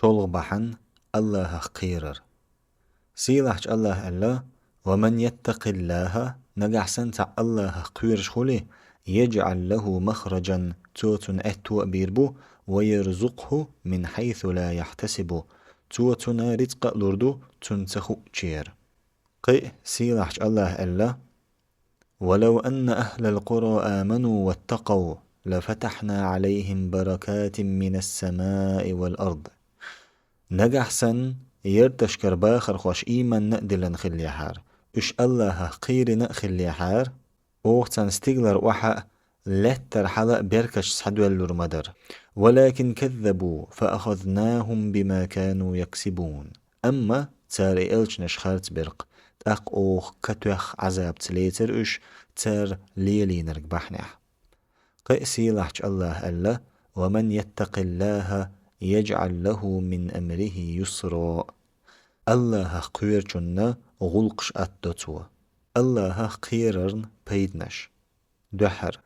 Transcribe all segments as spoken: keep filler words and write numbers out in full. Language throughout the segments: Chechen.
ШолгӀа бахьан — Аллахах кхерар. Сийлахьчу Аллаха аьлла: «Ва ман яттакъиллаха», нагахь санна цхьаъ Аллахах кхоьруш хуьлий, «яжӀал лаху махраджан», цо цунна аьтто а бийр бу, «ва ярзукъху мин хьайсу ла яхьтасибу», цо цунна рицкъа а лур ду, цунна ца хуучуьра. Кхин а сийлахьчу Аллаха аьлла: «Ва лав анна ахлал къура аману ваттакъав, ла фатахьна Ӏалайхим баракатин минас самаи вал ард». Нагахь санна ярташкара бахархоша ийманна а диллина хиллехьара, уьш Аллахах кхийрина а хиллехьара, оха царна стигалара охьа а, лаьттара хьала а беркаташ схьадоьллур ма дара. «Валакин каззабу, фа ахазнахум бима кану яксибун». Амма цара и элчанаш харцбира-кх, тӀаккха оха катоьхна Ӏазапца лецира уьш, цара лелийнарг бахьанехь. Кхин а сийлахьчу Аллаха аьлла: «Ва ман яттакъиллаха яжӀал лаху мин амрихи юсра». Аллахах кхоьручунна гӀуллакхаш атто цо. Аллахах кхерарна пайданаш. Дуьххьара,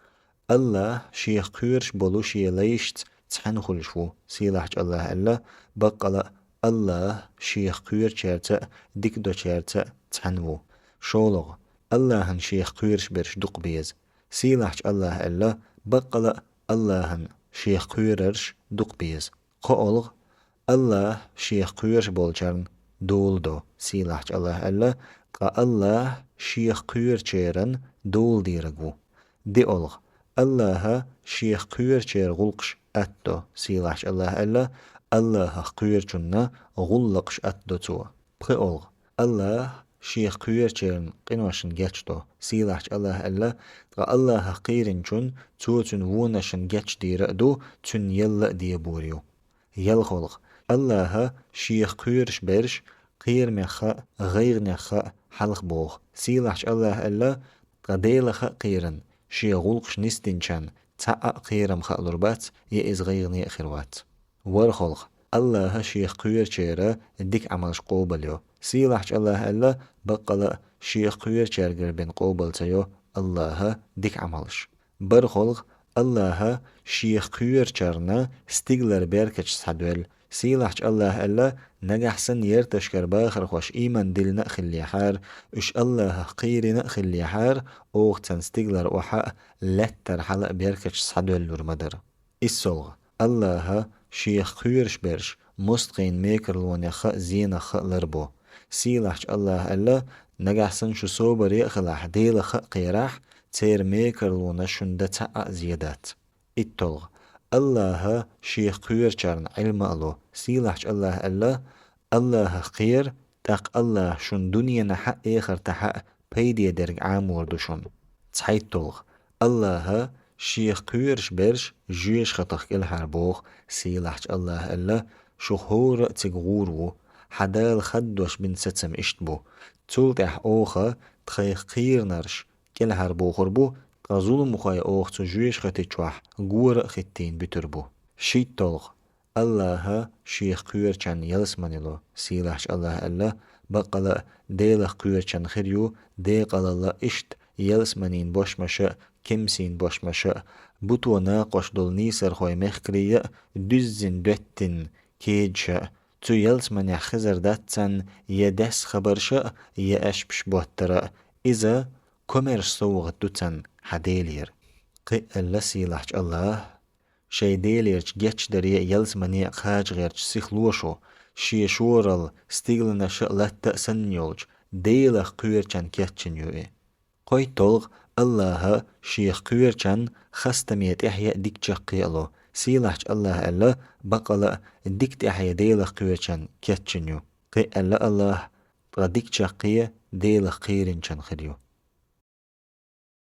Аллах Шех кхоьруш болу Шен лайшца цхьаьна хуьлуш ву, сийлахьчу Аллаха аьлла, баккъала а Аллах Шех кхоьручаьрца а, дика дечаьрца а цхьаьна ву. ШолгӀа, Аллахана Шех кхоьруш берш дукха беза, сийлахьчу Аллаха аьлла, баккъала а Аллахана Шех кхоьрарш дукха беза. КхоалгӀа, Аллах Шех кхоьруш болчарна дола до, сийлахьчу Аллаха аьлла, ткъа Аллах Шех кхоьручеран дола дийриг ву. ДиолгӀа, Аллаха Шех кхоьручеран гӀуллакхаш атто, сийлахьчу Аллаха аьлла, Аллахах кхоьручунна гӀуллакхаш атто цо. ПхоалгӀа, Аллах Шех кхоьручеран къиношна гечдо, сийлахьчу Аллаха аьлла, ткъа Аллахах кхийринчун цо цуьнан вонашна гечдийр а ду, цуьнан елла а дебор ю. ЯлхолгӀа, Аллаха Шех кхоьруш берш кхерамехха а, гӀайгӀанехха а хьалха боху, сийлахьчу Аллаха аьлла, ткъа Делаха а кхийрина, Шен гӀуллакхаш нисдинчарна цхьа а кхерам хаалур бац, я иза гӀайгӀане а хир вац. ВорхӀалгӀа, Аллаха Шех кхоьручеран дика Ӏамалш къобалйо, сийлахьчу Аллаха аьлла, баккъала а Шех кхоьручаьргара бен къобал ца йо Аллаха дика Ӏамалш. БархӀалгӀа, Аллаха Шех кхоьручарна стигалара беркаташ схьадоьллу, сийлахьчу Аллаха аьлла, нагахь санна ярташкара бахархоша ийман диллина а хиллехьара, уьш Аллахах кхийрина а хиллехьара, оха царна стигалара охьа а, лаьттара хьала а беркаташ схьадоьллур ма дара. ИссолгӀа, Аллаха Шех кхоьруш берш мостагӀийн мекарлонехха а, зенахха а ларбо. Сийлахьчу Аллаха аьлла, нагахь санна шу собаре а хилахь, Делаха а кхерахь, церан мекарлонан шун дан цхьа а зе дац. ИттолгӀа, Аллаха Шех кхоьручарна Ӏилма а ло, сийлахьчу Аллаха аьлла, Аллахах кхера, тӀаккха Аллаха шун дуьненахьа а, эхартахьа а пайде дерг Ӏамор ду шуна. ЦхьайттолгӀа, Аллаха Шех кхоьруш берш жоьжахатах кӀелхьарбоху, сийлахьчу Аллаха аьлла, шух хӀора а цига гӀур ву, хьан Дала хаддош бина сацам иштта бу. Цул тӀаьхьа оха тхайх кхийринарш кӀелхьарбохур бу, ткъа зуламхой оха цу жоьжахати чохь гора а хӀиттийна буьтур бу. ШийттолгӀа, Аллаха Шех кхоьручарна ялсамани ло, сийлахьчу Аллаха аьлла, баккъала а Делах кхоьручарна хир ю декъалалла иштта ялсаманийн бошмаша а, кемсийн бошмаша а, буто накъош долу нийсархой мехкарий а, дуьззина доьттина кедаш а. Цу ялсаманехь хезар дац царна я даьсса хабарш а, я аьшпаш боттар а. Иза комаьрша совгӀат ду царна хьан Делера. Кхин а аьлла сийлахьчу Аллаха: шайн Делерчу гечдаре а, ялсамане а кхача гӀерташ сихло шу, шен шоралла стигланаш а, латта а санна йолчу Делах кхоьручарна кечйина ю и. КхойттолгӀа, Аллаха Шех кхоьручарна хастаме тӀаьхье а, дика чаккхе а ло, сийлахьчу Аллаха аьлла, баккъала а дика тӀаьхье Делах кхоьручарна кечйина ю. Кхин а аьлла Аллаха: ткъа дика чаккхе Делах кхийринчарна хир ю.